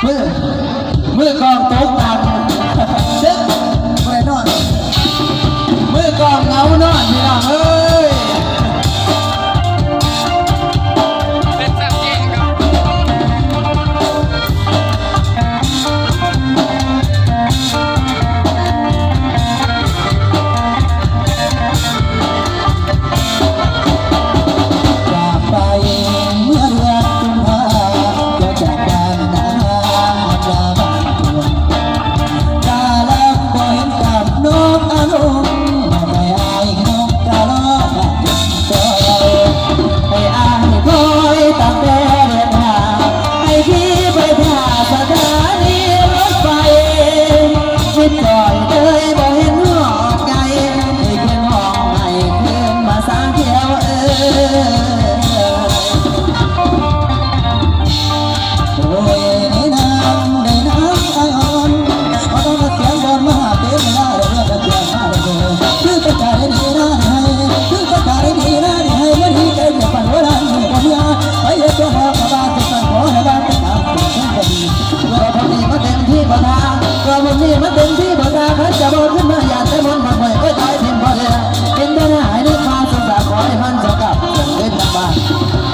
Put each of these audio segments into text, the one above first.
ມື ມືກອງຕົກຕ່ຳ ເດີ ບໍ່ໄດ້ນອນ ມືກອງເງົານອນ ພີ່ນ້ອງເອີຍ. ຈາກໄປເມື່ອເດືອນກຸມພາ ກໍຈາກບ້ານນາ ມາບ້ານຕົວ ກາລະບໍ່ເຫັນກັບນ້ອງອາລົມ ມາໄປອ້າຍນ້ອງກາລະມາເປັນ ໃຫ້ອ້າຍຄອຍຕັ້ງແຕ່ເດີນທາງ ໃຫ້ຂີ່ໄປຖ້າສະຖານີລົດໄຟ ຄິດຈ່ອຍເລີຍບໍ່ເຫັນຮອດໄກ ໃຫ້ພຽງຮ້ອງໄຫ້ຄືນມາສາງແກ້ວເອີຍ. ໂອ້ຍ ໃນນາມ ໃນນາມອ້າຍອ່ອນ ບໍ່ຕ້ອງມາສຽງບ່ອນມາຫາເຕັມເວລາ ເດີ ເດີ ເດີ ຄືເປັນການດີນາດີໃຫ້ ຄືເປັນການດີນາດີໃຫ້ ເມື່ອດີໃຈເກັບປັນຫົວລ້ານ ມື້ບໍ່ເມື່ອ ໄປເຮັດຕົວແລ້ວກໍວ່າ ເປັນສັນຂໍໃຫ້ວ່າ ເປັນຕາມເປັນຄົນບໍ່ດີ ເມື່ອເຮົາທຳດີມາເຕັມທີ່ບໍ່ທ່າ ກໍບໍ່ມີມາເຕັມທີ່ບໍ່ທ່າ ຄັນຈະບໍ່ຂຶ້ນມາ ຢ້ານແຕ່ມົນມັນໄວ້ ເອີຍ ຕາຍຖິ້ມບໍ່ແທ້ ເປັນແຕ່ໜ້າໃຫ້ນຶກມາ ສົງສານຂໍໃຫ້ມັນຈະກັບ ເປັນນຳບ້ານ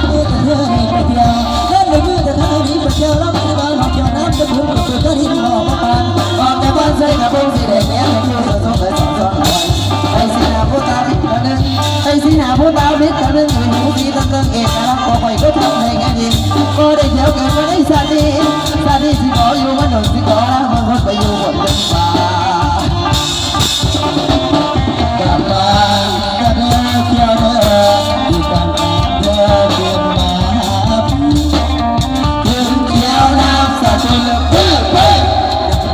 ເອີ ກະເທື່ອໃຫ້ໄປທ່ຽວ ນັ້ນໃນມື້ກະເທື່ອໃຫ້ໄປທ່ຽວ ລຳສິບານອກທ່ຽວນ້ຳ ກະທຸນກະເປີດກະດິນອອກມາປານ ອອກຈາກບ້ານໃສ່ກະໂປງສີແດງແດງ ໃສ່ຄິ້ວໃສ່ຊົງໃສ່ສອງຊ້ອນໜ້ອຍ ໃສ່ສີໜ້າຜູ້ຕາພິດຕາໜຶ່ງ ໃສ່ສີໜ້າຜູ້ຕາພິດຕາໜຶ່ງ ໃສ່ຫູສີເຕີງເຕີງ ເອກະລັກບໍ່ຄ່ອຍຄືທຳໃນງານຍິງ ບໍ່ໄດ້ທ່ຽວເກີດມາໃນຊາດນີ້ ຊາດນີ້ຊິຂໍຢູ່ມາດົນ ຊິຂໍລາເມືອງຄົນໄປຢູ່ບົນເທິງຟ້າ. ກັບບ້ານກະເດີທ່ຽວເດີ ທີ່ຕັ້ງເດີຂຶ້ນມາຫາພີ່ ເຖິງທ່ຽວນ້ຳສະຈົນເລີກເພີ້ເພີ້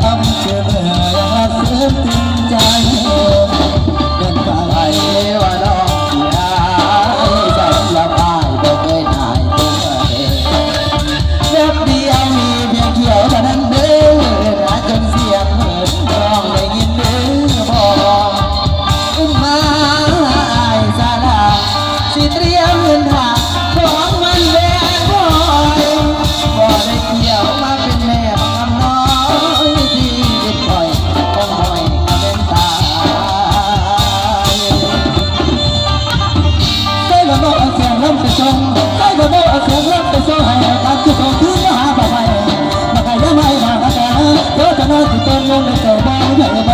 ອຳເຊີເມືອງລະເສີມຕຶງໃຈ ເດີນໄປວ່ານ້ອງຊິຫາຍ ສຳລັບອ້າຍບໍ່ເຄີຍຫາຍຕົວເອງ ແວບດຽວມີພຽງທ່ຽວເທົ່ານັ້ນເດີ ຫາຈົນສຽງເຮີດ ນ້ອງໄດ້ຍິນເດີບໍ່? ອຸມມາອ້າຍສາລາ ຊິຕຽມເງິນຖ້າຂອງມັນແດ່ງພອຍ ບໍ່ໄດ້ກ່ຽວມາເປັນແມ່ບັກຄຳນ້ອຍ ຊີວິດຂ້ອຍຄົງຫ້ອຍກະເປັນຕາຍ. ໃຊ້ລະເບົາເອົາສຽງລຳໄປສົ່ງ ໃຊ້ລະເບົາເອົາສຽງລຳໄປສົ່ງ ໃຫ້ອາກາດຄືສົ່ງຄືນມາຫາປາໄພ ມາຂະຢາມໃຫ້ມາກະແຕ ໂຕຈະນອນຊິເປັນລົງໃນໃຈບໍ່ໃຫຍ່ບໍ່